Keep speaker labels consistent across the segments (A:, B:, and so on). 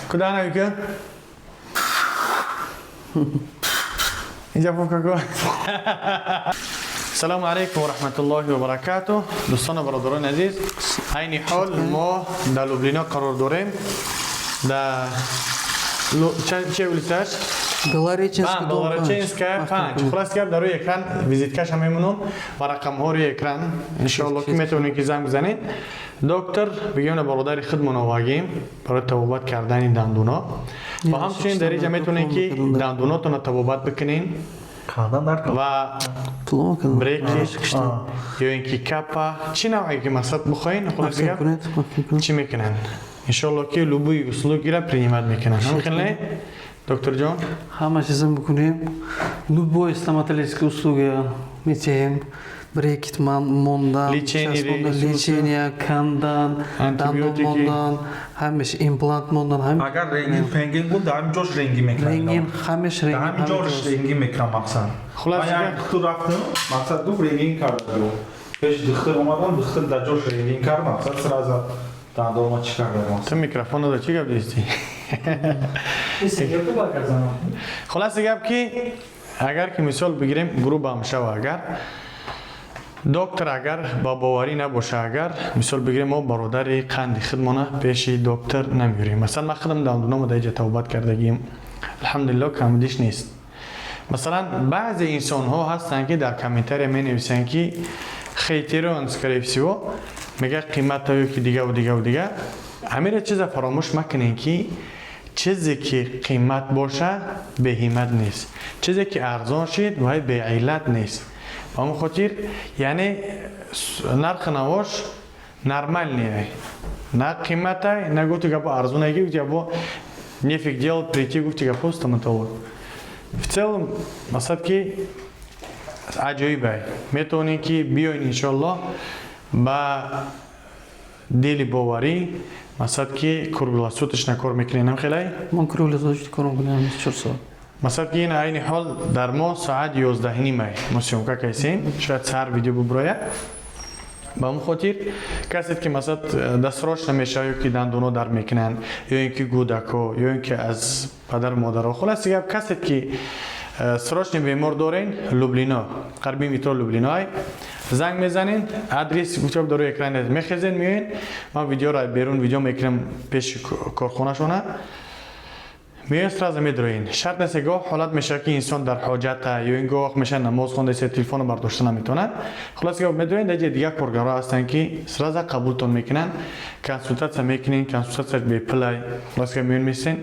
A: Куда ана, инҷа фуфка. Салому алайкум ва раҳматуллоҳи ва баракатуҳ. Дӯстону бародарони азиз, айни ҳол мо дар Лублино қарор дорем. Дар че улица ш?
B: Белореченский.
A: Белореченская 5. Хулас гап, дар рӯи экран визиткаша мемонам ва рақамҳо рӯи экран. Иншоалло, ки метавонед, ки занг бизанед. Доктор бигем, на бародари худмон овагем барои табобат кардани дандуно ва ҳамчунин дар инҷа метавонед, ки дандунотонро табобат бикунед ва брекет ё ин ки капа, чӣ навъе ки мақсад бихоҳед. Хулас гап, чӣ мекунанд? Иншоалло, ки любые услуги ра принимать мекунанд. Ҳамхеле, докторҷон?
B: Ҳама чиза мекунем, любой стоматологические услуги метиҳем: брекет мондан, лечение, кандан, дандон мондан, ҳамеш, имплант мондан.
C: Агар рентген пенген буд, дар ҳамин ҷош рентген мекунам.
B: Рентген, ҳамеш.
C: Рентген дар ҳамин ҷош рентген мекунам. Мақсад, ман як духтур рафтам, мақсад, гуфт, рентген карда. Пеши духтур омадам, духтур дар ҷош рентген кард, мақсад, сразу дандонма чӣ карда.
A: Ту микрофонро чӣ гап дистӣ? Хулоси гап, ки агар ки мисол бигирем, грубо шава, агар доктор агар ба боварӣ набоша, агар мисол бигирем, мо бародари қанди худмона пеши доктор намеёрем. Масалан, ман худам дандуномо дар иҷа табобат кардагим, алҳамдулилло, камбудиш нест. Масалан, баъзе инсонҳо ҳастанд, ки дар комментария менависанд, ки хейтерон, скорее всего, мега, қимата ё ки дигаву дигаву дига. Ҳамира чиза фаромӯш макунем, ки чизе ки қимат боша, беҳимат нест, чизе ки арзон шид, вай беиллат нест. Ба ҳамон хотир, яъне, нархи навош нормальный, на қиматай, на гуфти гапо арзонай, гуфти гапо нефиг делать, прийти, гуфти гапо, стоматолог. В целом, масалан, ки аҷоибай, метавонем, ки биёин, иншоалло, ба дили боварӣ. Масалан, ки круглосуточно кор мекунем, хелай?
B: Мо круглосуточно кор мекунем, 24 соат.
A: Масалан, ки ин айни ҳол дар мо соат 11:30 мо съёмка кайсем, шояд саҳар видео буброяд. Ба ҳамон хотир, касе ки, масалан, дастрочно мешавад, ё ки дандоно дар мекунанд, ё ин ки кӯдако, ё ин ки аз падару модаро, хулоси гап, касе ки срочный бемор дорен, Лублино, қарби метро Лублиноай, занг мезанен, адрес гуфтам дар рӯи экран, мехезен, меоен. Ман видеоро берун видео мекунам, пеши корхонашона меоен, сразу медроен. Шарт нест, гоҳ ҳолат мешавад, ки инсон дар ҳоҷата, ё ин гоҳ вақт мешавад, намоз хонда, телефонро бардошта наметавонад. Хулоса гап, медроен, дар ҷои дигар коргарҳо ҳастанд, ки сразу қабултон мекунанд, консултатсия мекунен, консултатсия бепулай. Хулоса гап, меоен, месен.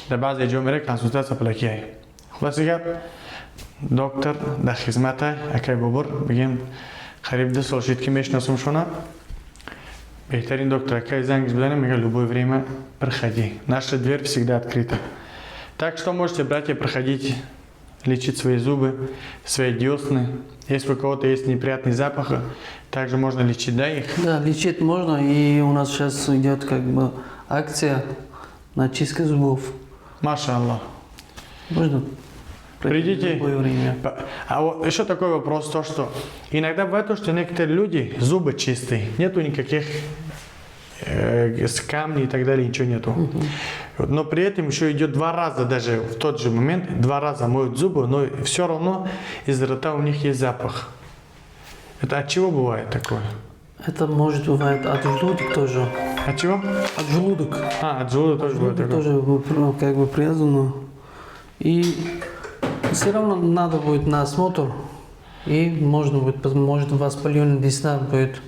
A: Дар баъзе ҷо мере, консултатсия пулакиай. Хулоса гап, доктор дар хизмата. Акай Бобур, бигем, қариб 2 сол шид, ки мешиносамшона. Беҳтарин доктор. Акай, занг бизанем, мега, любое время приходи, наша дверь всегда открыта. Так что можете, братья, проходить, лечить свои зубы, свои десны. Если у кого-то есть неприятный запах, также можно лечить, да, их?
B: Да, лечить можно, и у нас сейчас идет как бы акция на чистку зубов.
A: Машаллах.
B: Можно
A: Придите.
B: в любое время.
A: А вот еще такой вопрос, то что иногда бывает то, что некоторые люди, зубы чистые, нету никаких с камней и так далее, ничего нету. Но при этом еще идет два раза, даже в тот же момент, два раза моют зубы, но все равно из рта у них есть запах. Это от чего бывает такое?
B: Это может бывает от желудок тоже.
A: От чего?
B: От желудок.
A: А, от желудка тоже бывает
B: Желудок
A: такое.
B: Тоже как бы привязано. И все равно надо будет на осмотр. И можно будет, может, воспаление десна будет.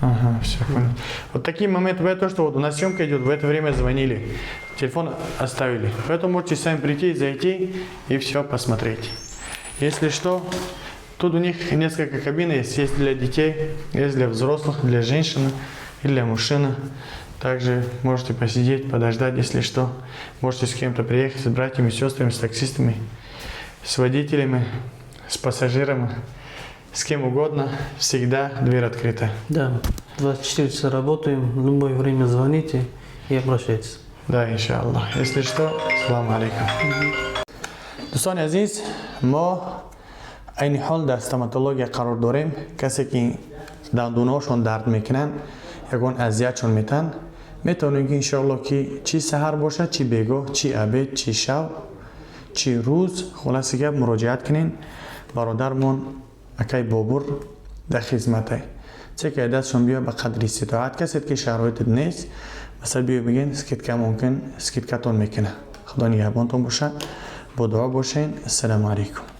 A: Ага, все понял. Вот такие моменты бывают, то, что вот у нас съемка идет, в это время звонили, телефон оставили. Поэтому можете сами прийти, зайти и все посмотреть. Если что, тут у них несколько кабин есть. Есть для детей, есть для взрослых, для женщин и для мужчин. Также можете посидеть, подождать, если что. Можете с кем-то приехать, с братьями, сестрами, с таксистами, с водителями, с пассажирами, с кем угодно. Всегда дверь открыта.
B: Да, 24 часа работаем, в любое время звоните и обращайтесь.
A: Да, иншаллах. Если что, салам алейкум. Дӯстони азиз, мо айни ҳол дар стоматология қарор дорем. Касе ки дандонҳошон дард мекунанд, ягон азиятшон метан, Метавонем ки, иншоалло, ки чӣ саҳар бошад, чӣ бегоҳ, чӣ обед, чӣ шав, чӣ рӯз, хулоси гап, муроҷиат кунен. Бародармон акай Бобур дар хизмате, чӣ ки дастшон биё, ба қадри иститоат. Касед ки шароитат нест, масалан, биё бигин, скидка мумкин, скидкатон мекуна. Худо нигаҳбонтон бошад, бо дуо бошен. Ассалому алайкум.